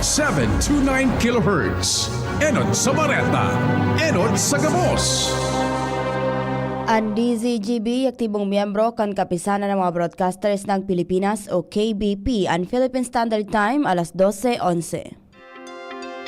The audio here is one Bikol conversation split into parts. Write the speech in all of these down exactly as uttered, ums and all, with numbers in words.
Seven two nine kilohertz. Enot sa bareta, enot sa gabos. An D Z G B, aktibong miyembro kan Kapisanan ng mga Broadcasters ng Pilipinas o K B P, an Philippine Standard Time, alas dose onse.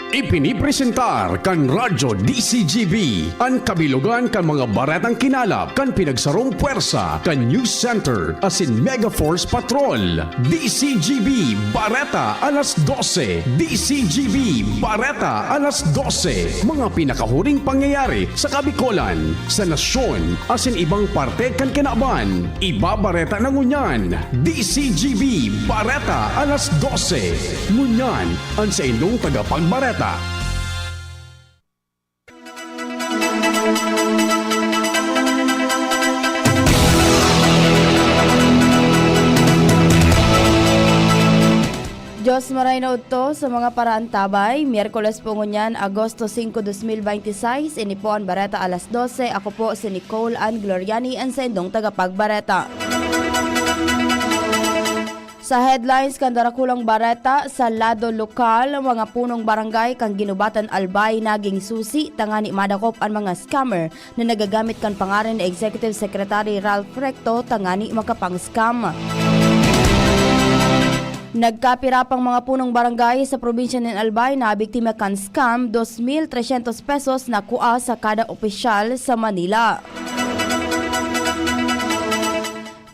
Ipinipresentar kan Radyo D C G B an kabilogan kan mga baretang kinalap kan pinagsarong pwersa kan News Center asin Mega Force Patrol. D C G B Bareta alas dose. D C G B Bareta alas dose. Mga pinakahuring pangyayari sa Kabikolan, sa nasyon, asin ibang parte kan kinaban. Ibabareta na ngunyan. D C G B Bareta alas dose. Ngunyan, an saindong tagapagbareta. Diyos maray na udto sa mga paraantabay. Miyerkules po ngunyan, Agosto singko, dos mil bente y seis, ini po an Bareta alas dose. Ako po si Nicole Ann Gloriani, an saindong tagapagbareta. Sa headlines kan darakulang bareta, sa lado lokal, mga punong barangay kan Guinobatan, Albay naging susi tangani madakop an mga scammer na nagagamit kan pangaran ni Executive Secretary Ralph Recto tangani makapang-scam. Nagkapira pang mga punong barangay sa probinsya nin Albay na biktima kan scam, dos mil tresyentos pesos na kua sa kada opisyal sa Manila.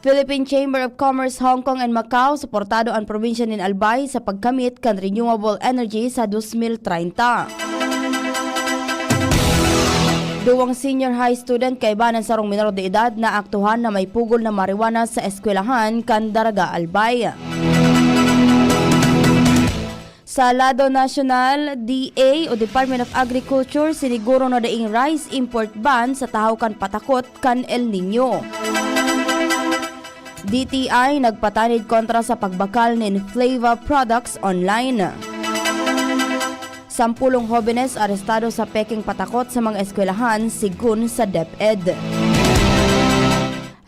Philippine Chamber of Commerce Hong Kong and Macau, suportado an probinsya nin Albay sa pagkamit kan renewable energy sa dos mil treinta. Duwang senior high student kaiba nin sarong minor de edad naaktuhan na may pugol na marijuana sa eskwelahan kan Daraga, Albay. Sa lado nasyonal, D A o Department of Agriculture siniguro na daing rice import ban sa tahaw kan patakot kan El Niño. D T I nagpatanid kontra sa pagbakal nin Flava products online. Sampulong hobenes arestado sa pekeng patakot sa mga eskwelahan, sigun sa DepEd.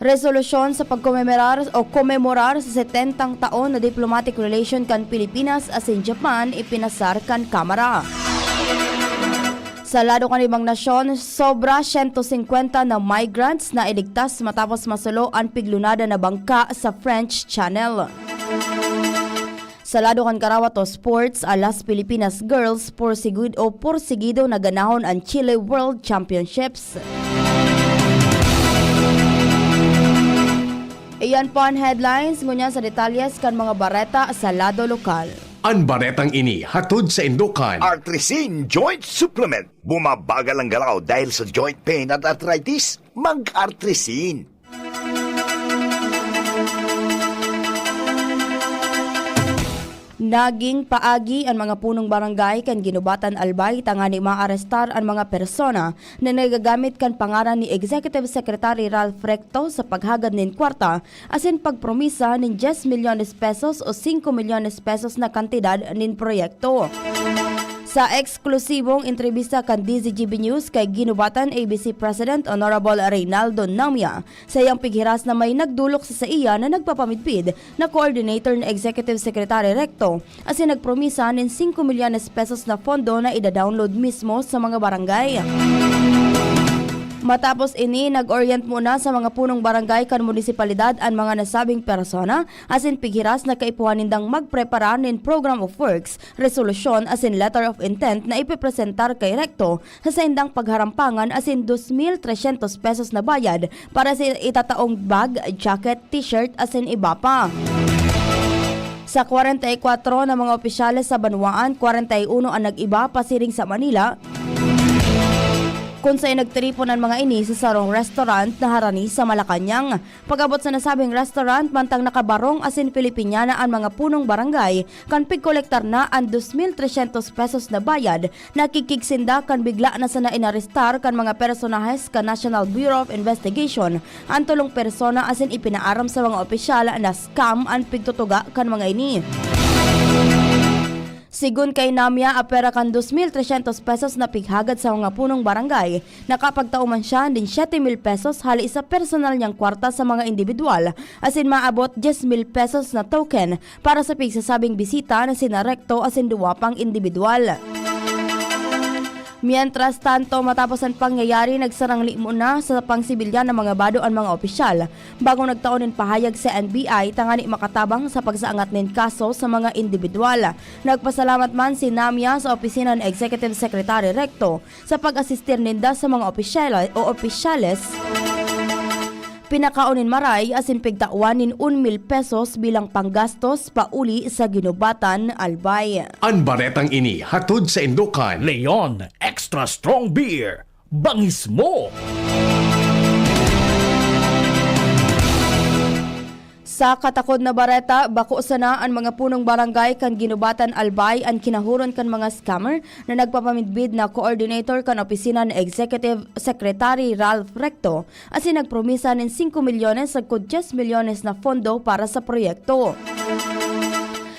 Resolusyon sa pagkomemorar o komemorar sa setentang taon na diplomatic relation kan Pilipinas asin Japan ipinasar kan Kamara. Sa lado kan ibang nasyon, sobra siyento singkwenta na migrants na iligtas matapos masulo an piglunada na bangka sa French Channel. Sa lado kan karawat o sports, a Las Pilipinas Girls porsigid o porsigido na ganahon an Chile World Championships. Iyan po an headlines. Ngunyan sa detalyes kan mga bareta sa lado lokal. An baretang ini hatod saindo kan Artrisin Joint Supplement. Bumabagal ang galaw dahil sa joint pain at arthritis? Mag-Artrisin. Naging paagi an mga punong barangay kan Guinobatan, Albay tangani maarestar an mga persona na nagagamit kan pangaran ni Executive Secretary Ralph Recto sa paghagad nin kwarta asin pagpromisa nin dies milyones pesos o singko milyones pesos na kantidad nin proyekto. Sa eksklusibong entrebista kan D Z G B News kay Guinobatan A B C President Honorable Reynaldo Namia, saiyang pighiras na may nagdolok sa saiya na nagpapamidpid na coordinator ni Executive Secretary Recto, asin nagpromisa nin singko milyones pesos na pondo na ida-download mismo sa mga barangay. Matapos ini, nag-orient muna sa mga punong barangay kan munisipalidad an mga nasabing persona, asin pighiras na kaipuhan nindang magprepara nin program of works, resolusyon asin letter of intent na ipepresentar kay Recto sa saindang pagharampangan asin dos mil tresyentos pesos na bayad para sa itataong bag, jacket, t-shirt asin iba pa. Sa kwarenta y kwatro na mga opisyales sa banwaan, kwarenta y uno an nag-iba pasiring sa Manila, kun saen nagtiripon an mga ini sa sarong restaurant na harani sa Malacañang. Pag-abot sa nasabing restaurant, mantang nakabarong asin Filipiniana an mga punong barangay, kan pigkolektar na an dos mil tresyentos pesos na bayad, nakikig sinda kan bigla na sana inarestar kan mga personahes kan National Bureau of Investigation an tolong persona asin ipinaaram sa mga opisyal na scam an pigtutuga kan mga ini. Sigon kay Namia, apwera kan dos mil tresyentos pesos na pighagad sa mga punong barangay, nakapagtao man siya nin siyete mil pesos hali sa personal niyang kwarta sa mga indibidwal, asin maabot dyes mil pesos na token para sa pigsasabing bisita na sina Recto asin duwa pang indibidwal. Mientras tanto, matapos an pangyayari, nagsarangli muna sa pangsibilyan na mga bado an mga opisyal bago nagtao nin pahayag sa N B I tangani makatabang sa pagsaangat nin kaso sa mga indibidwal. Nagpasalamat man si Namia sa opisina ni Executive Secretary Recto sa pag-asistir ninda sa mga opisyal o opisyales. Pinakaon nin maray asin pigtawan nin un mil pesos bilang panggastos pauli sa Ginubatan, Albay. An baretang ini hatod sa Indokan. Leon Extra Strong Beer, bangis mo! Sa katakod na bareta, bako sana an mga punong barangay kan Ginubatan, Albay an kinahuron kan mga scammer na nagpapamidbid na coordinator kan opisina ni Executive Secretary Ralph Recto, asin nagpromisa nin singko milyones sagkod dyes milyones na pondo para sa proyekto.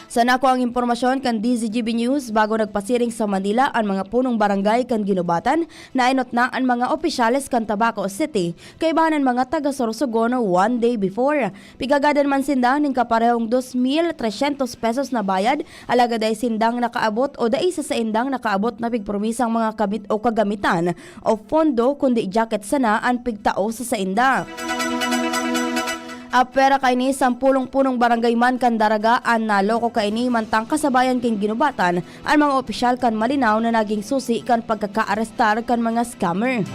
Sa nakuang impormasyon kan D Z G B News, bago nagpasiring sa Manila an mga punong barangay kan Ginubatan, naenot na an mga opisyales kan Tabaco City, kaiba an mga taga Sorsogon one day before. Pigagadan man sinda nin kaparehong dos mil tresyentos pesos na bayad, alagad dai sindang nakaabot o dai sa saindang nakaabot na pigpromisang mga kamit o kagamitan o pondo, kundi jacket sana an pigtao sa sainda. Apwera kaini, sampolong punong barangay man kan Daraga an naloko kaini, mantang kasabayan kan Ginubatan an mga opisyal kan Malinao na naging susi kan pagkakaarestar kan mga scammer.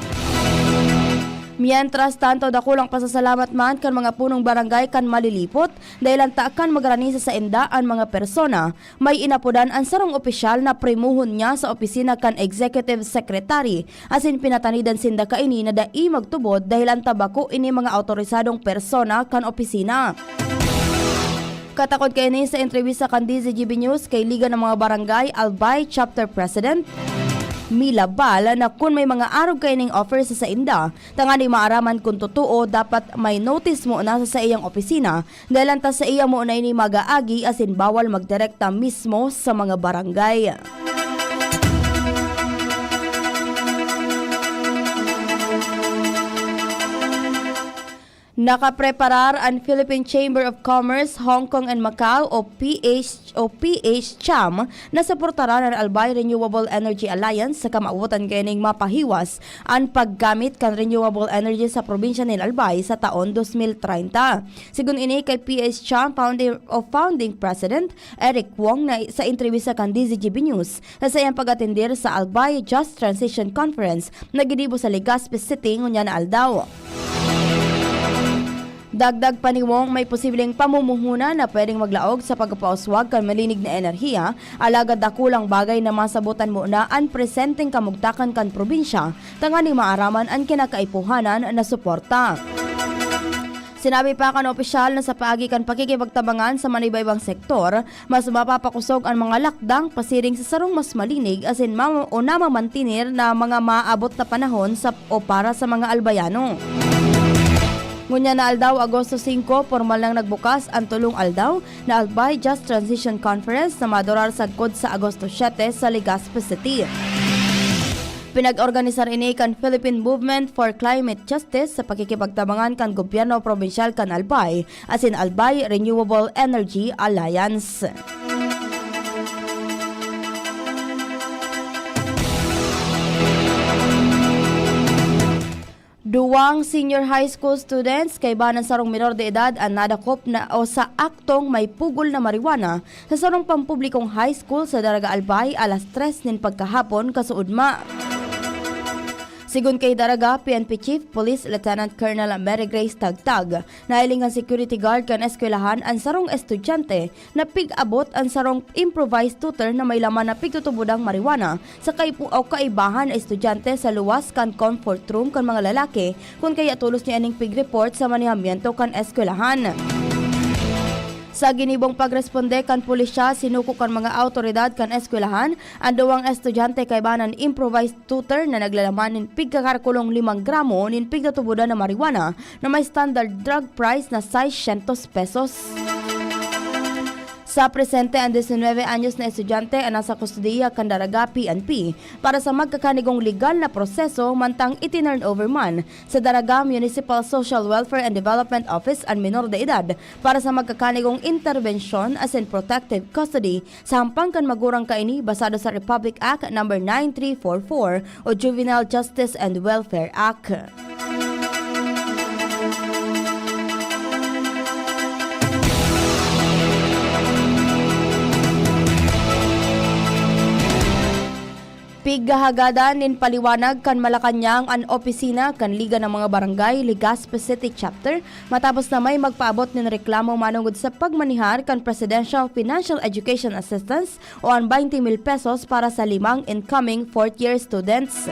Mientras tanto, dakulang pasasalamat man kan mga punong barangay kan Malilipot, dahil an takan magrani sa sainda an mga persona. May inapodan an sarong opisyal na primohon niya sa opisina kan Executive Secretary, asin pinatanidan sinda kaini na dai magtubod dahil an tabako ini mga awtorisadong persona kan opisina. Katakod kaini, sa entrevista kan D Z G B News kay Liga ng mga Barangay Albay Chapter President Mila Bal na kun may mga arog kaining offer sa sainda, tanganing maaraman kun totoo, dapat may notice muna sa saiyang opisina, dahil an ta saiya muna ini mag-aagi asin bawal magdirekta mismo sa mga barangay. Nakapreparar an Philippine Chamber of Commerce, Hong Kong and Macau o P H, o P H cham na suportaran an Albay Renewable Energy Alliance sa kamawotan kaining mapahiwas an paggamit kan renewable energy sa probinsya nin Albay sa taon dos mil treinta. Sigon ini kay P H cham founding, o founding president Eric Wong na sa entrevista kan D Z G B News na sa iyang pag-atendir sa Albay Just Transition Conference na ginibo sa Legazpi City ngunyan na aldaw. Dagdag pa ni Wong, may posibleng pamumuhunan na pwedeng maglaog sa pagpapauswag kan malinig na enerhiya, alagad dakulang bagay na masabotan muna an presenteng kamugtakan kan probinsya tanganing maaraman an kinakaipuhanan na suporta. Sinabi pa kan opisyal na sa paagi kan pakikipagtabangan sa manibaibang sektor, mas mapapakosog an mga lakdang pasiring sa sarong mas malinig asin mama-, o namamantinir na mga maabot na panahon sa, o para sa mga Albayano. Ngunyan na aldaw, Agosto singko, pormal nang nagbukas an tolong aldaw na Albay Just Transition Conference na madurar sagkod sa Agosto siyete sa Legazpi City. Pinag-organisar ini kan Philippine Movement for Climate Justice sa pakikipagtabangan kan gobyerno probinsyal kan Albay asin Albay Renewable Energy Alliance. Duwang senior high school students kaiba nin sarong menor de edad an nadakop na o sa aktong may pugol na marijuana sa sarong pampublikong high school sa Daraga Albay alas tres nin pagkahapon kasuodma. Sigon kay Daraga P N P Chief Police Lieutenant Colonel Mary Grace Tagtag, nahiling kan security guard kan eskwelahan an sarong estudyante na pig-abot an sarong improvised tutor na may laman na pigtutubodang marijuana sa kaipu-, o kaibahan na estudyante sa luwas kan comfort room kan mga lalaki, kun kaya tolos niya ining pig-report sa manehamiento kan eskwelahan. Sa ginibong pagresponde kan pulisya, sinuko kan mga awtoridad kan eskwelahan an duwang estudyante kaiba nin improvised tutor na naglalaman nin pigkakarkulong limang gramo nin pigtutubodan na marijuana na may standard drug price na sais syentos pesos. Sa presente, an disinwebe anyos na estudyante an nasa kustodiya kan Daraga P N P para sa magkakanigong legal na proseso, mantang itinurn over man sa Daraga Municipal Social Welfare and Development Office an minor de edad para sa magkakanigong interbensyon asin protective custody sa hampang kan magurang kaini, basado sa Republic Act Number nine three four four o Juvenile Justice and Welfare Act. Pighahagadan nin paliwanag kan Malacañang an opisina kan Liga ng mga Barangay Legazpi City Chapter matapos na may magpaabot nin reklamo manongod sa pagmanihar kan Presidential Financial Education Assistance o an twenty mil pesos para sa limang incoming fourth year students.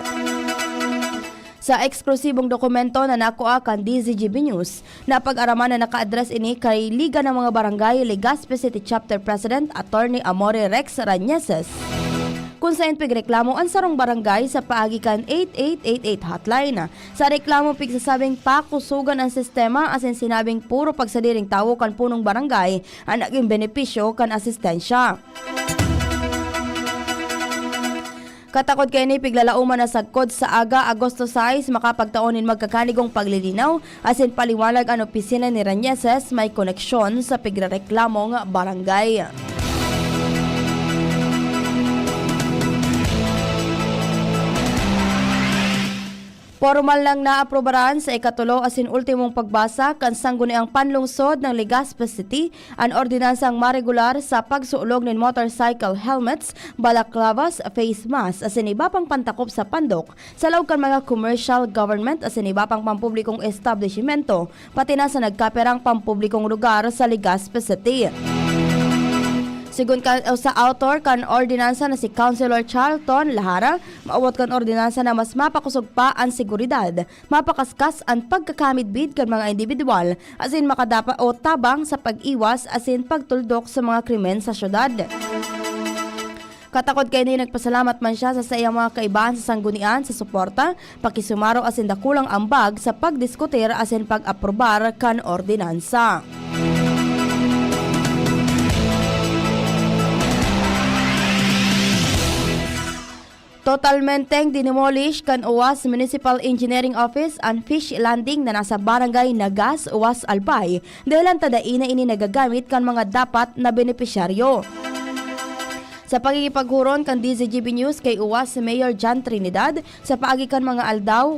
Sa eksklusibong dokumento na nakua kan D Z G B News, napag-araman na naka-address ini kay Liga ng mga Barangay Legazpi City Chapter President Attorney Amore Rex Rañeses, kun saen pigreklamo an sarong barangay sa paagi kan eight eight eight eight hotline. Sa reklamo, pigsasabing pakusogan an sistema asin sinabing puro pagsadiring tawo kan punong barangay an nagin benepisyo kan asistensya. Katakod kaini, piglalaoman na sagkod sa aga, Agosto sais, makapagtao nin magkakanigong paglilinaw asin paliwanag an opisina ni Rañeses may koneksyon sa pigrereklamong barangay. Pormal nang naaprubaran sa ikatulo asin ultimong pagbasa kan Sangguniang Panlungsod ng Legazpi City an ordinansang maregular sa pagsuolog nin motorcycle helmets, balaclavas, face mask, asin iba pang pantakop sa pandok sa laog kan mga commercial, government, asin iba pang pampublikong establisimento, pati na sa nagkapirang pampublikong lugar sa Legazpi City. Sigon kan, o sa author kan ordinansa na si Councilor Charlton Lahara, maawot kan ordinansa na mas mapakosog pa an seguridad, mapakaskas an pagkakamidbid kan mga indibidwal, asin makadapa o tabang sa pag-iwas asin pagtuldok sa mga krimen sa syudad. Katakod kaini, nagpasalamat man siya sa saiyang mga kaibahan sa sanggunian sa suporta, pakisumaro asin dakulang ambag sa pagdiskutir asin pag-aprobar kan ordinansa. Totalmenteng dinimolish kan OWAS Municipal Engineering Office an fish landing na nasa Barangay Nagas, OWAS Albay, dahelan ta dai na ini nagagamit kan mga dapat na benepisyaryo. Sa pakikipaghuron kan D Z G B News kay OWAS Mayor John Trinidad, sa paagi kan mga aldaw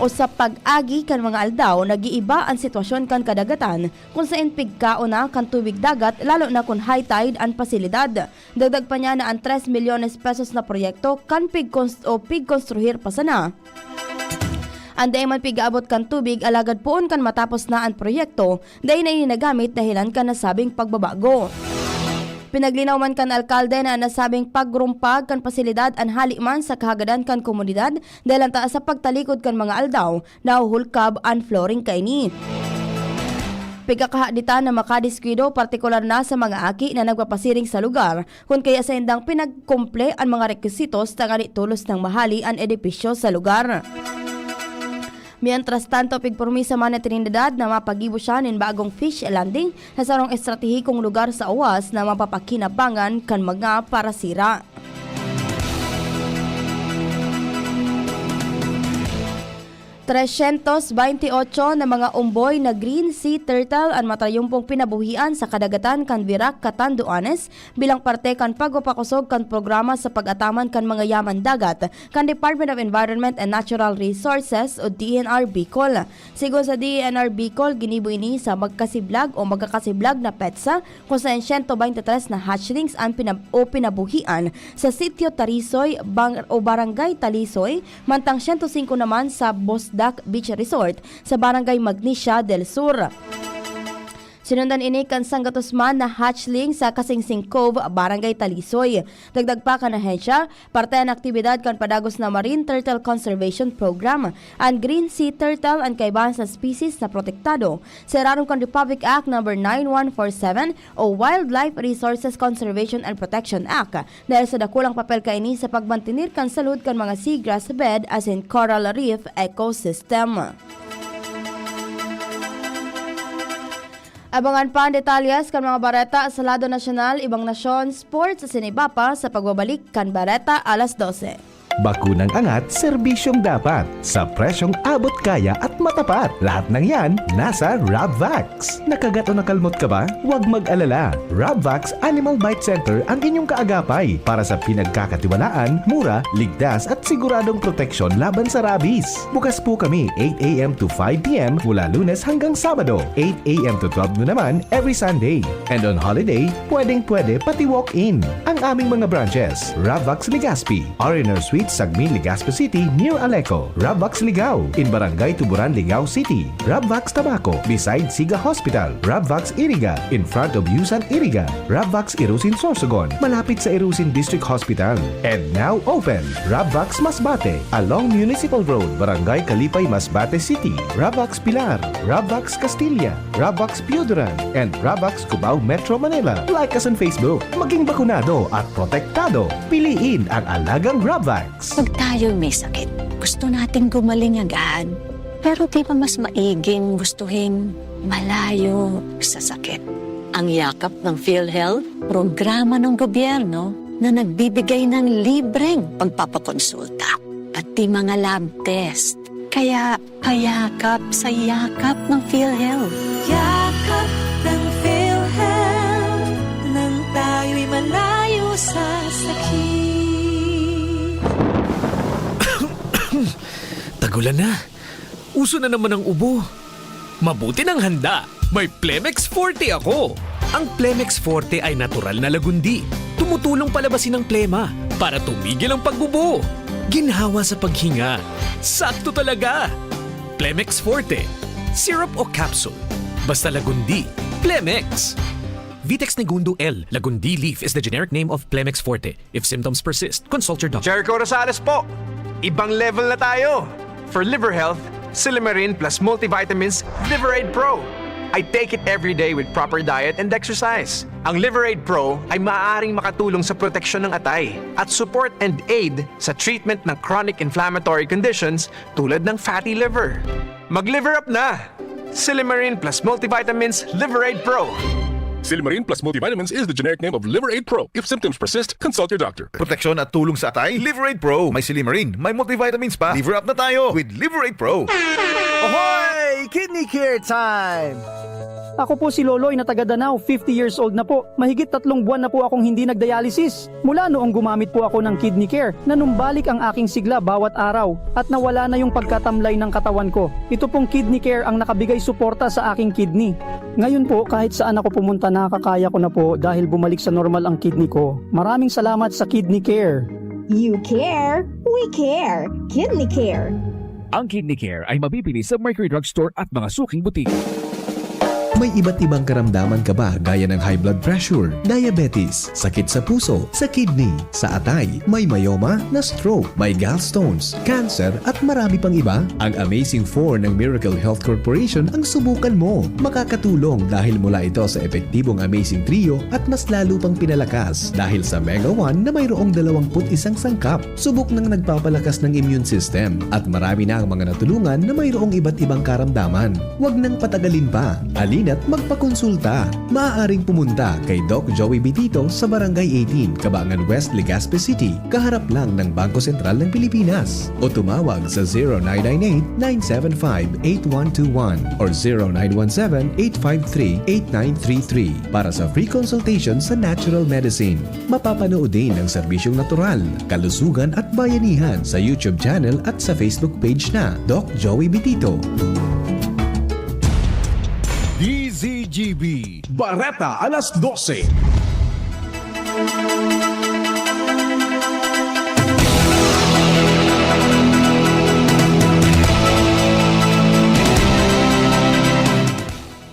o sa pag-agi kan mga aldaw, nag-iiba an sitwasyon kan kadagatan, kun saen pigkaon na kan tubig dagat, lalo na kun high tide an pasilidad. Dagdag pa niya na an tres milyones pesos na proyekto kan pigkons-, o pigkonstruhir pa sana. An dai man pigaabot kan tubig, alagad poon kan matapos na an proyekto, dai na ini nagamit dahelan kan nasabing pagbabago. Pinaglinaw man kan alkalde na an nasabing pagrumpag kan pasilidad an hali man sa kahagadan kan komunidad, dahelan ta sa pagtalikod kan mga aldaw, nahuhulkab an flooring kaini. Pigkakahaditan na makadiskuido, partikular na sa mga aki na nagpapasiring sa lugar, kun kaya saindang pinagkumple an mga rekwisitos tangani tolos nang mahali an edipisyo sa lugar. Mientras tanto, pigpromisa man ni Trinidad na mapagibo siya nin bagong fish landing sa sarong estratehikong lugar sa OWAS na mapapakinabangan kan mga parasira. Trescientos veinte y ocho na mga omboy na green sea turtle an matrayumpong pinabuhian sa kadagatan kan Virac, Catanduanes, bilang parte kan pagpapakosog kan programa sa pag-ataman kan mga yaman dagat kan Department of Environment and Natural Resources o D E N R Bicol. Sigon sa D E N R Bicol, ginibo ini sa magkasiblag o magkakasiblag na petsa, kun saen siyento bente tres na hatchlings an pinab-, o pinabuhian sa Sitio Tarisoy, Bang-, o Barangay Talisoy, mantang siyento singko naman sa Bosdak Beach Resort sa Barangay Magnesia del Sur. Sinundan ini kan sanggatos man na hatchling sa Kasingsing Cove, Barangay Talisoy. Dagdag pa kan ahensya, parte an aktibidad kan padagos na Marine Turtle Conservation Program. An Green Sea Turtle an kaibahan sa species na protektado sa irarom kan Republic Act Number nine one four seven o Wildlife Resources Conservation and Protection Act, dahil sa dakulang papel kaini sa pagmantener kan salud kan mga seagrass bed asin coral reef ecosystem. Abangan pa an detalyes kan mga bareta sa lado nasyonal, ibang nasyon, sports asin iba pa sa pagbabalik kan Bareta Alas Dose. Bakunang angat, serbisyong dapat, sa presyong abot kaya at matapat. Lahat ng yan, nasa Rabvax. Nakagat o nakalmot ka ba? Huwag mag-alala. Rabvax Animal Bite Center ang inyong kaagapay para sa pinagkakatiwalaan, mura, ligtas at siguradong proteksyon laban sa rabies. Bukas po kami eight a m to five p m mula Lunes hanggang Sabado, eight a m to twelve noon naman every Sunday. And on holiday, pwedeng-pwede pati walk-in. Ang aming mga branches, Ravvax Legazpi, R and R Suite, Sagmin, Legazpi City, near Aleco, Ravvax Ligao, in Barangay Tuburan, Ligao City, Ravvax Tabaco, beside Siga Hospital, Ravvax Iriga, in front of Yusan Iriga, Ravvax Irusin Sorsogon, malapit sa Irusin District Hospital. And now open, Ravvax Masbate, along Municipal Road, Barangay Kalipay, Masbate City, Ravvax Pilar, Ravvax Castilla, Ravvax Pioduran, and Ravvax Cubao, Metro Manila. Like us on Facebook. Maging bakunado at protektado. Piliin ang alagang Ravvax. Pag tayo'y may sakit, gusto nating gumaling agad. Pero di ba mas maiging gustuhin malayo sa sakit? Ang yakap ng PhilHealth, programa ng gobyerno na nagbibigay ng libreng pagpapakonsulta, pati mga lab test. Kaya payakap sa yakap ng PhilHealth. Yakap ng PhilHealth, nang tayo'y malayo sa sakit. Tagulan na. Uso na naman ang ubo. Mabuti nang handa. May Plemex Forte ako. Ang Plemex Forte ay natural na lagundi. Tumutulong palabasin ang plema para tumigil ang pagbubo. Ginhawa sa paghinga. Sakto talaga. Plemex Forte. Syrup o capsule. Basta lagundi. Plemex. Vitex Negundo L. Lagundi leaf is the generic name of Plemex Forte. If symptoms persist, consult your doctor. Jericho Rosales po! Ibang level na tayo! For liver health, Silimarin plus multivitamins Liver Aid Pro. I take it every day with proper diet and exercise. Ang Liver Aid Pro ay maaaring makatulong sa proteksyon ng atay at support and aid sa treatment ng chronic inflammatory conditions tulad ng fatty liver. Mag-liver up na! Silimarin plus multivitamins Liver Aid Pro. Silimarin plus multivitamins is the generic name of Liver Aid Pro. If symptoms persist, consult your doctor. Proteksyon at tulong sa atay, Liver Aid Pro. May silimarin, may multivitamins pa. Liver up na tayo with Liver Aid Pro. Ahoy! Kidney Care Time! Ako po si Loloy na taga Danao, fifty years old na po. Mahigit tatlong buwan na po akong hindi nagdialysis. Mula noong gumamit po ako ng Kidney Care, nanumbalik ang aking sigla bawat araw at nawala na yung pagkatamlay ng katawan ko. Ito pong Kidney Care ang nakabigay suporta sa aking kidney. Ngayon po, kahit saan ako pumunta, nakakaya ko na po dahil bumalik sa normal ang kidney ko. Maraming salamat sa Kidney Care. You care, we care. Kidney Care. Ang Kidney Care ay mabibili sa Mercury Drug Store at mga suking butika. May iba't ibang karamdaman ka ba, gaya ng high blood pressure, diabetes, sakit sa puso, sa kidney, sa atay, may myoma, na-stroke, may gallstones, cancer, at marami pang iba? Ang Amazing Four ng Miracle Health Corporation ang subukan mo. Makakatulong dahil mula ito sa epektibong Amazing Trio at mas lalo pang pinalakas dahil sa Mega One na mayroong dalawampu't isang sangkap. Subok nang nagpapalakas ng immune system at marami na ang mga natulungan na mayroong iba't ibang karamdaman. Huwag nang patagalin pa. Halina't magpakonsulta. Maaaring pumunta kay Doc Joey Bitito sa Barangay eighteen, Cabangan West, Legazpi City, kaharap lang ng Bangko Sentral ng Pilipinas. O tumawag sa zero nine nine eight, nine seven five, eight one two one or zero nine one seven, eight five three, eight nine three three para sa free consultation sa natural medicine. Mapapanood din ang serbisyong natural, kalusugan at bayanihan sa YouTube channel at sa Facebook page na Doc Joey Bitito. D Z G B. Bareta alas dose.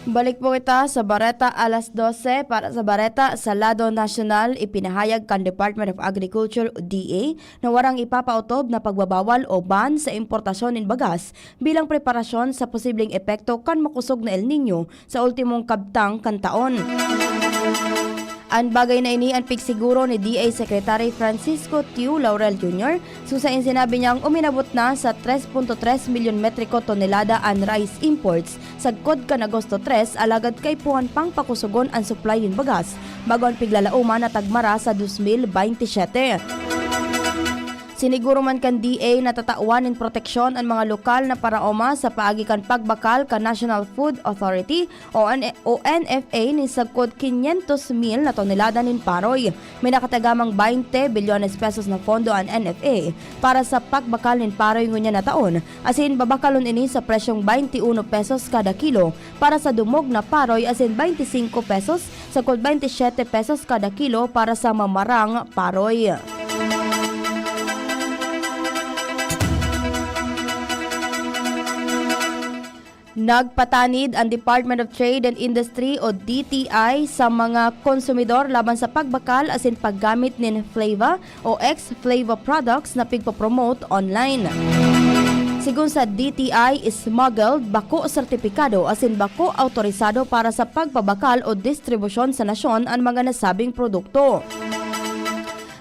Balik po kita sa Bareta alas dose. Para sa Bareta sa lado nasyonal, ipinahayag kan Department of Agriculture o D A na warang ipapaotob na pagbabawal o ban sa importasyon nin bagas bilang preparasyon sa posibleng epekto kan makosog na El Niño sa ultimong kabtang kan taon. An bagay na ini an pigsiguro ni D A Secretary Francisco Tiu Laurel Junior, kung saen sinabi niyang uminabot na sa tres punto tres milyon metriko tonelada an rice imports sagkod kan Agosto tres, alagad kaipuhan pang pakusogon an supply nin bagas bago an piglalaoman na tagmara sa dos mil baynte siyete. Siniguro man kan D A na tatawan nin proteksyon an mga lokal na paraoma sa paagi kan pagbakal kan National Food Authority o N-, o N F A nin sagkod kinyentos mil na tonelada nin paroy. May nakatagamang baynte bilyones pesos na pondo an N F A para sa pagbakal nin paroy ngunyan na taon, asin babakalon ini sa presyong baynte uno pesos kada kilo para sa dumog na paroy asin baynte singko pesos sagkod baynte siyete pesos kada kilo para sa mamarang paroy. Nagpatanid an Department of Trade and Industry o D T I sa mga konsumidor laban sa pagbakal asin paggamit nin Flava o ex-Flava products na pigpo-promote online. Sigon sa D T I, smuggled, bako sertipikado asin bako awtorisado para sa pagpabakal o distribusyon sa nasyon an mga nasabing produkto.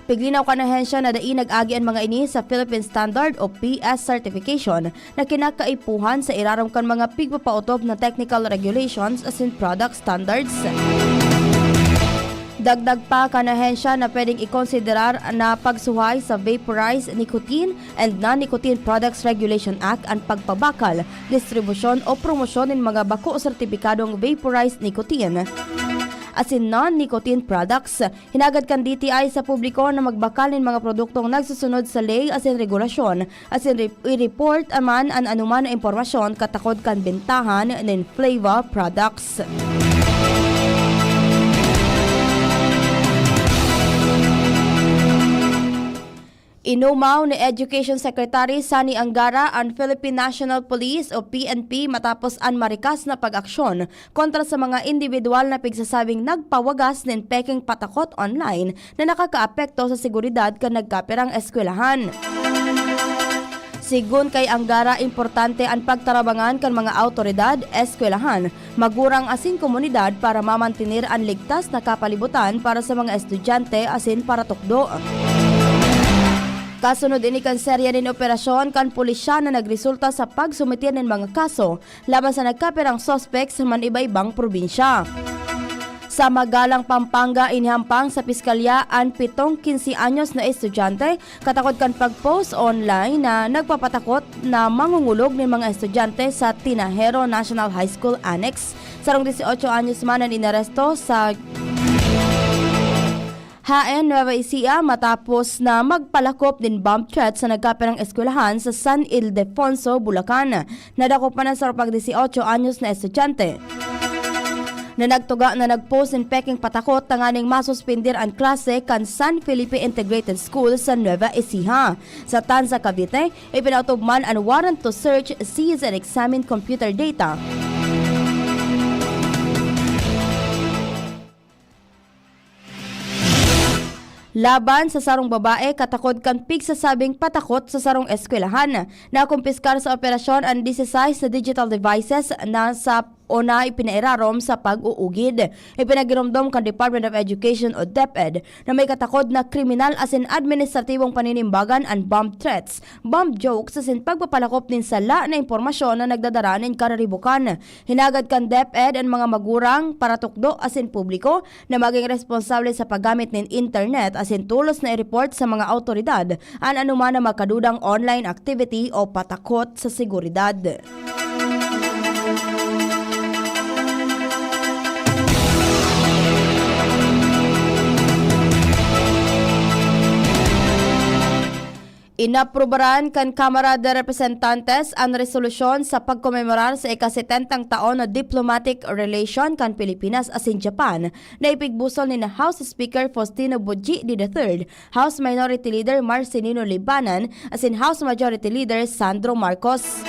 Piglinaw kan ahensya na dai nag-agi an mga ini sa Philippine Standard o P S certification na kinakaipuhan sa irarom kan mga pigpapaotob na technical regulations asin product standards. Dagdag pa kan ahensya na pwedeng ikonsiderar na pagsuhay sa Vaporized Nicotine and Non-Nicotine Products Regulation Act an pagpabakal, distribusyon o promosyon nin mga bako sertipikadong vaporized nicotine asin non-nicotine products. Hinagad kan D T I sa publiko na magbakal nin mga produktong nagsusunod sa ley asin regulasyon, asin re-, i-report man an anoman na impormasyon katakod kan bentahan nin Flava products. Inumaw ni Education Secretary Sonny Angara an Philippine National Police o P N P matapos an marikas na pag-aksyon kontra sa mga indibidwal na pigsasabing nagpawagas nin pekeng patakot online na nakakaapekto sa seguridad kan nagkapirang eskwelahan. Sigon kay Angara, importante an pagtarabangan kan mga awtoridad, eskwelahan, magurang asin komunidad para mamantener an ligtas na kapalibutan para sa mga estudyante asin paratukdo. Kasunod ini kan serya nin operasyon kan pulisya na nagresulta sa pagsometer nin mga kaso laban sa nagkapirang suspek sa man-iba-ibang probinsya. Sa Magalang, Pampanga, inihampang sa piskalya an pitong kinse anyos na estudyante katakod kan pag-post online na nagpapatakot na mangungulog nin mga estudyante sa Tinajero National High School Annex. Sarong dieciocho anyos man an inaresto sa Haen, Nueva Ecija, matapos na magpalakop nin bomb threat sa nagkapirang eskwelahan sa San Ildefonso, Bulacan. Nadakop man an sarong pag dieciocho anyos na estudyante na nagtuga na nag-post nin pekeng patakot tanganing masuspender an klase kan San Felipe Integrated School sa Nueva Ecija. Sa Tanza, Cavite, ipinaotob man an warrant to search, seize and examine computer data. Laban sa sarong babae katakod kan pigsasabing patakot sa sarong eskwelahan. Nakumpiskar sa operasyon an dieciséis na digital devices na sa o na ipinairarom sa pag-uugid. Ipinagiromdom kan Department of Education o DepEd na may katakod na kriminal asin administratibong paninimbagan an bomb threats, bomb jokes asin pagpapalakop nin sala na impormasyon na nagdadara nin kararibokan. Hinagad kan DepEd an mga magurang, paratukdo asin publiko na magin responsable sa paggamit nin internet asin tolos na i-report sa mga awtoridad an anoman na makadudang online activity o patakot sa seguridad. Inaprubaran kan Kamara de Representantes an resolusyon sa pagkomemorar sa ika-setentang taon na diplomatic relation kan Pilipinas asin Japan na ipigbusol ni House Speaker Faustino Boji di the third, House Minority Leader Marcelino Libanan, asin House Majority Leader Sandro Marcos.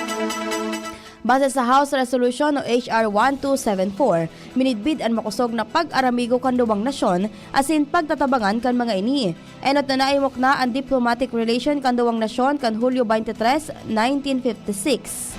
Base sa House Resolution o H R one two seven four, minidbid an makosog na pag-aramigo kan duwang nasyon asin pagtatabangan kan mga ini. Enot na naimok na an diplomatic relation kan duwang nasyon kan Hulyo twenty-three, nineteen fifty-six.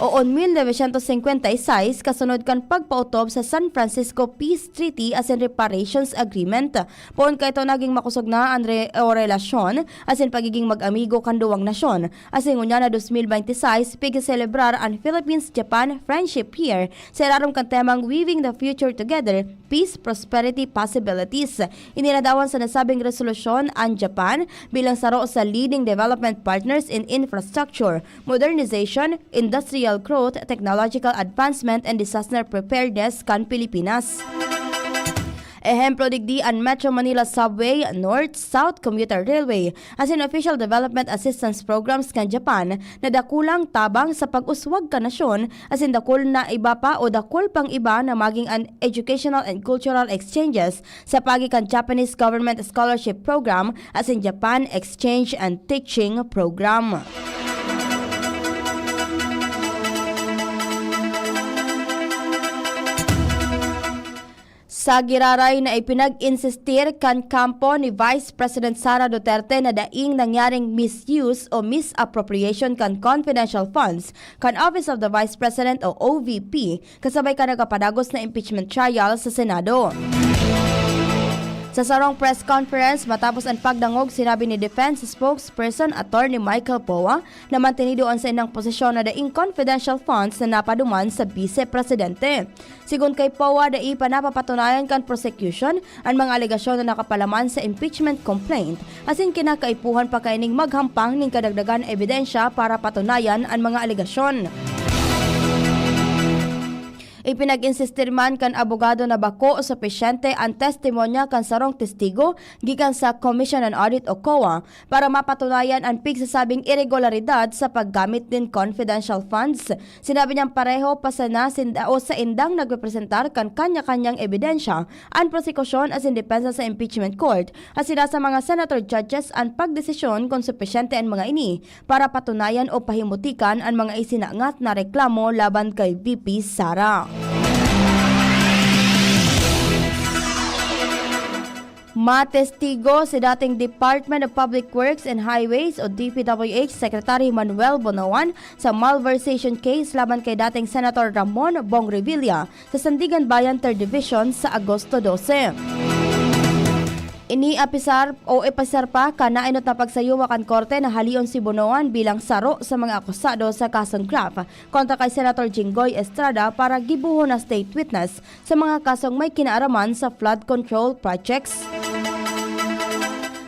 o on mil novecientos singkwenta y seis, kasunod kan pagpaotob sa San Francisco Peace Treaty asin Reparations Agreement. Poon kaito naging makosog na an re-, o relasyon asin pagiging mag-amigo kan duwang nasyon. Asin ngunyan na dos mil bente y seis, pigseselebrar an Philippines-Japan Friendship Year sa ilarom kan temang Weaving the Future Together, Peace, Prosperity, Possibilities. Iniladawan sa nasabing resolusyon an Japan bilang saro sa leading development partners in infrastructure, modernization, industrial growth, technological advancement, and disaster preparedness kan Pilipinas. Ehemplo digdi an Metro Manila Subway, North-South Commuter Railway, asin official development assistance programs kan Japan na dakulang tabang sa pag-uswag kan nasyon, asin dakul na iba pa o dakul pang iba na magin an educational and cultural exchanges sa paagi kan Japanese Government Scholarship Program asin Japan Exchange and Teaching Program. Sa giraray na ipinag-insistir kan kampo ni Vice President Sara Duterte na daing nangyaring misuse o misappropriation kan confidential funds kan Office of the Vice President o O V P, kasabay kan nagpapadagos na impeachment trial sa Senado. Sa sarong press conference matapos an pagdangog, sinabi ni Defense Spokesperson Attorney Michael Poa na mantenido an saindang posisyon na daing confidential funds na napaduman sa Bise Presidente. Sigon kay Poa, dai pa napapatunayan kan prosecution an mga alegasyon na nakapalaman sa impeachment complaint, asin kinakaipuhan pa kaining maghampang nin kadagdagan na ebidensya para patunayan an mga alegasyon. Ipinag-insistir man kan abogado na bako supisyente an testimonya kan sarong testigo gikan sa Commission on Audit o COA para mapatunayan an pigsasabing iregularidad sa paggamit nin confidential funds. Sinabi niyang pareho pa sana sinda o saindang nagrepresentar kan kanya-kanyang ebidensya an prosekusyon asin depensa sa impeachment court, asin nasa mga senator judges an pagdesisyon kun supisyente an mga ini para patunayan o pahimutikan an mga isinangat na reklamo laban kay V P Sara. Matestigo si dating Department of Public Works and Highways o D P W H Secretary Manuel Bonoan sa malversation case laban kay dating Senator Ramon Bong Revilla sa Sandiganbayan Third Division sa Agosto dose. Ini apisar o ipisar pa kan naenot na pagsayuma kan korte na halion si Bonoan bilang saro sa mga akusado sa kasong graft kontra kay Senator Jinggoy Estrada para gibohon na state witness sa mga kasong may kinaaraman sa flood control projects.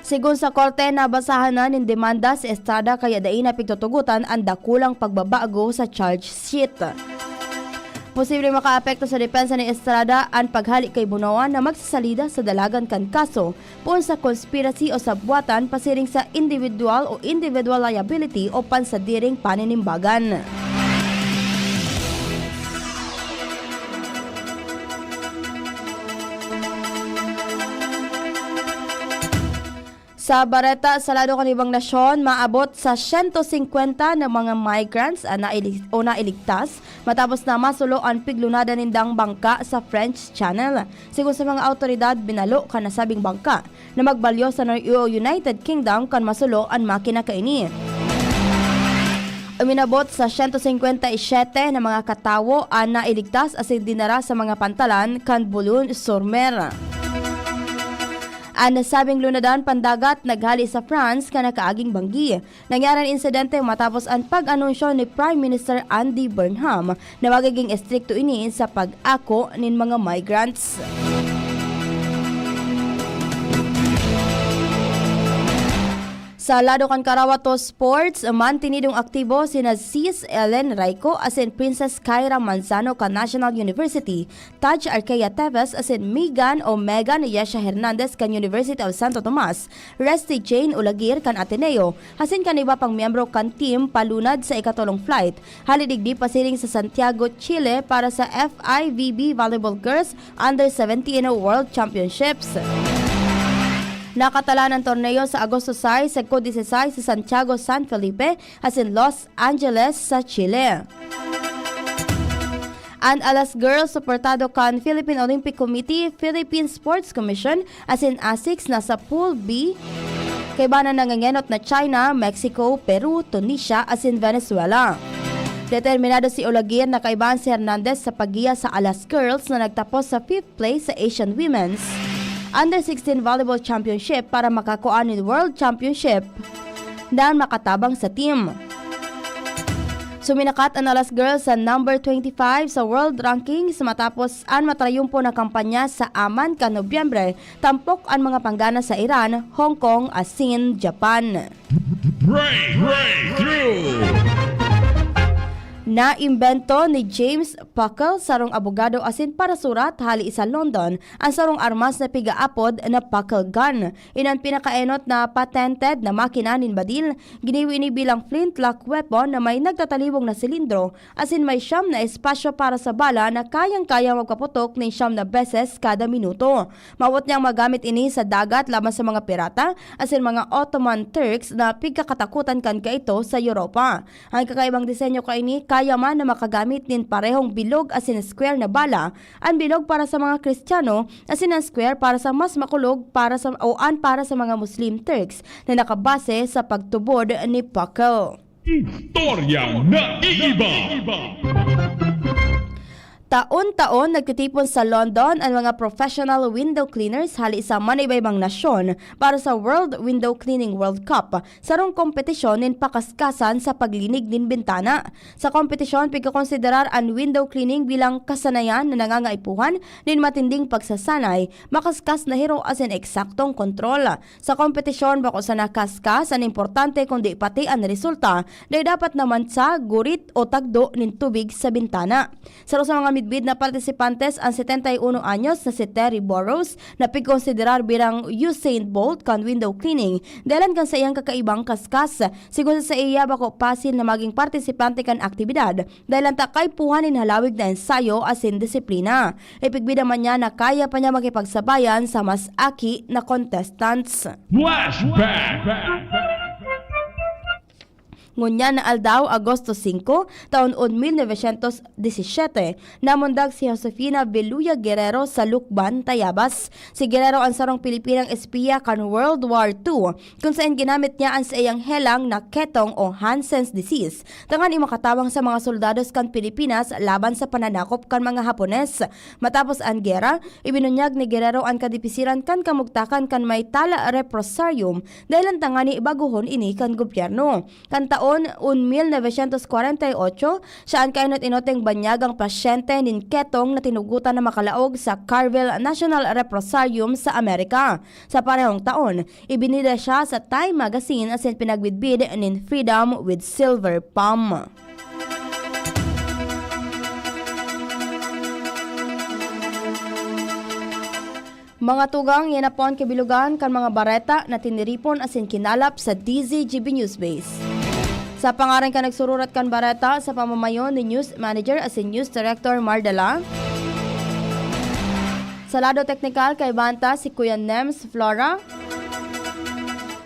Sigon sa korte, nabasahan na nin demanda si Estrada kaya dai na pigtutugotan an dakulang pagbabago sa charge sheet. Posibleng makaapekto sa depensa ni Estrada an paghali kay Bonoan na magsasalida sa dalagan kan kaso poon sa conspiracy o sabwatan pasiring sa individual o individual liability o pansadiring paninimbagan. Sa bareta sa lado kan ibang nasyon, maabot sa siyento singkwenta na mga migrants an naili-, o nailigtas matapos na masulo an piglunadan nindang bangka sa French Channel. Sigon sa mga awtoridad, binalo kan nasabing bangka na magbalyo sa Nor-, o United Kingdom kan masulo an makina kaini. Uminabot sa siyento singkwenta y siyete na mga katawo an nailigtas asin dinara sa mga pantalan kan Boulogne-sur-Mer. An nasabing lunadan pandagat naghali sa France kan nakaaging banggi. Nangyari an insidente matapos an pag-anunsyo ni Prime Minister Andy Burnham na magiging estrikto ini sa pag-ako nin mga migrants. Sa lado kan Karawato Sports, mantinidong aktibo sina Sis Ellen Raico asin Princess Kyra Manzano kan National University, Taj Arquea Teves asin Megan o Megan Yesha Hernandez kan University of Santo Tomas, Resty Jane Ulagir kan Ateneo, asin kan iba pang miyembro kan team palunad sa ikatolong flight. Hali digdi pasiring sa Santiago, Chile para sa F I V B Volleyball Girls Under seventeen World Championships. Nakatalaan ang torneo sa Agosto sais sagkod disisais sa Santiago, San Felipe, asin Los Angeles sa Chile. An Alas Girls, suportado kan Philippine Olympic Committee, Philippine Sports Commission, asin asics, nasa Pool B, kaiba na nangangenot na China, Mexico, Peru, Tunisia, asin Venezuela. Determinado si Olaguer na kaibahan si Hernandez sa paggiya sa Alas Girls na nagtapos sa fifth place sa Asian Women's Under sixteen Volleyball Championship para makakua nin World Championship na makatabang sa team. Suminakat an Alas Girls sa number twenty-five sa world rankings matapos an matrayumpo na kampanya sa Amman kan Nobyembre, tampok an mga panggana sa Iran, Hong Kong asin Japan. Break, breakthrough! Naimbento ni James Puckle, sarong abogado asin parasurat hali sa London, an sarong armas na pigaapod na Puckle gun. Iyan an pinakaenot na patented na makina nin badil. Ginibo ini bilang flintlock weapon na may nagtatalibong na silindro asin may siyam na espasyo para sa bala na kayang-kayang magpaputok nin siyam na beses kada minuto. Mawot niyang magamit ini sa dagat laban sa mga pirata asin mga Ottoman Turks na pigkakatakutan kan kaito sa Europa. An kakaibang disenyo kaini kaya man na makagamit nin parehong bilog asin square na bala, an bilog para sa mga Kristiyano asin an square para sa mas makulog para sa, o an para sa mga Muslim Turks na nakabase sa pagtubod ni Puckle. Istoryang naiiba. Taon-taon, nagtitipon sa London an mga professional window cleaners hali sa manaibaybang nasyon para sa World Window Cleaning World Cup, sarong kompetisyon nin pakaskasan sa paglinig nin bintana. Sa kompetisyon, pigkokonsiderar an window cleaning bilang kasanayan na nangangaipuhan nin matinding pagsasanay, makaskas na hiro asin eksaktong kontrol. Sa kompetisyon, bako sana kaskas an importante kundi pati an resulta, dahil dapat naman sa gurit o tagdo nin tubig sa bintana. Saro sa mga midbid na partisipantes an setenta y uno anyos na si Terry Burrows, na pigkonsiderar bilang Usain Bolt kan window cleaning, dahelan kan saiyang kakaibang kaskas. Sigon sa saiya, bako pasil na magin partisipante kan aktibidad, dahelan ta kaipuhan nin halawig na ensayo asin disiplina. Ipigbidan man niya na kaya pa niya makipagsabayan sa mas aki na contestants. Flashback! Ngunyan na aldaw, Agosto singko, taon un mil novecientos disisiete, namundag si Josefina Veluya Guerrero sa Lucban, Tayabas. Si Guerrero an sarong Pilipinang espiya kan World War two, kun saen ginamit niya an saiyang helang na ketong o Hansen's disease, tanganing makatabang sa mga soldados kan Pilipinas laban sa pananakop kan mga Hapones. Matapos an gera, ibinunyag ni Guerrero an kadipisiran kan kamugtakan kan may tala Leprosarium, dahelan tangani baguhon ini kan gobyerno. Kan taon un mil novecientos kwarenta y ocho, siya an kainot-inoteng banyagang pasyente nin ketong na tinugotan na makalaog sa Carville National Leprosarium sa Amerika. Sa parehong taon, ibinida siya sa Time Magazine asin pinagbidbid nin Freedom with Silver Palm. Mga tugang, yan na po an kabilugan kan mga bareta na tiniripon asin kinalap sa D Z G B Newsbase. Sa pangaran kan nagsururat kan bareta, sa pamamayon ni News Manager asin News Director Mardala, sa lado teknikal, kaibahan ta si Kuya Nems Flora.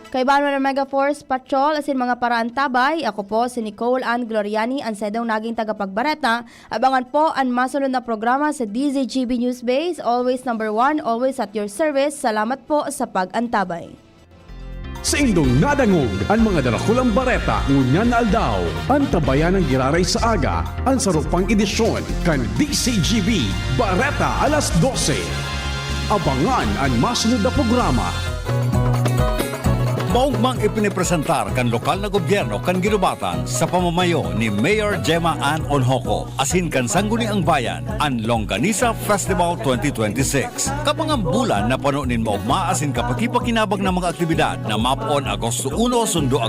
Kaibahan man an Mega Force Patrol asin mga paraantabay, ako po si Nicole Ann Gloriani, an saindong naging tagapagbareta. Abangan po an masunod na programa sa D Z G B Newsbase. Always number one, always at your service. Salamat po sa pag-antabay. Saindong nadangog an mga darakulang bareta ngunyan na aldaw. Antabayan an giraray sa aga, an saro pang edisyon kan D Z G B Bareta alas dose. Abangan an masunod na programa. Maogmang ipinipresentar kan lokal na gobyerno kan Guinobatan sa pamamayo ni Mayor Gemma Ann Onhoco asin kan Sangguniang Bayan an Longganisa Festival twenty twenty-six. Kabangang bulan na pano nin maogma asin kapakipakinabang na mga aktibidad na mapoon Agosto uno, sundo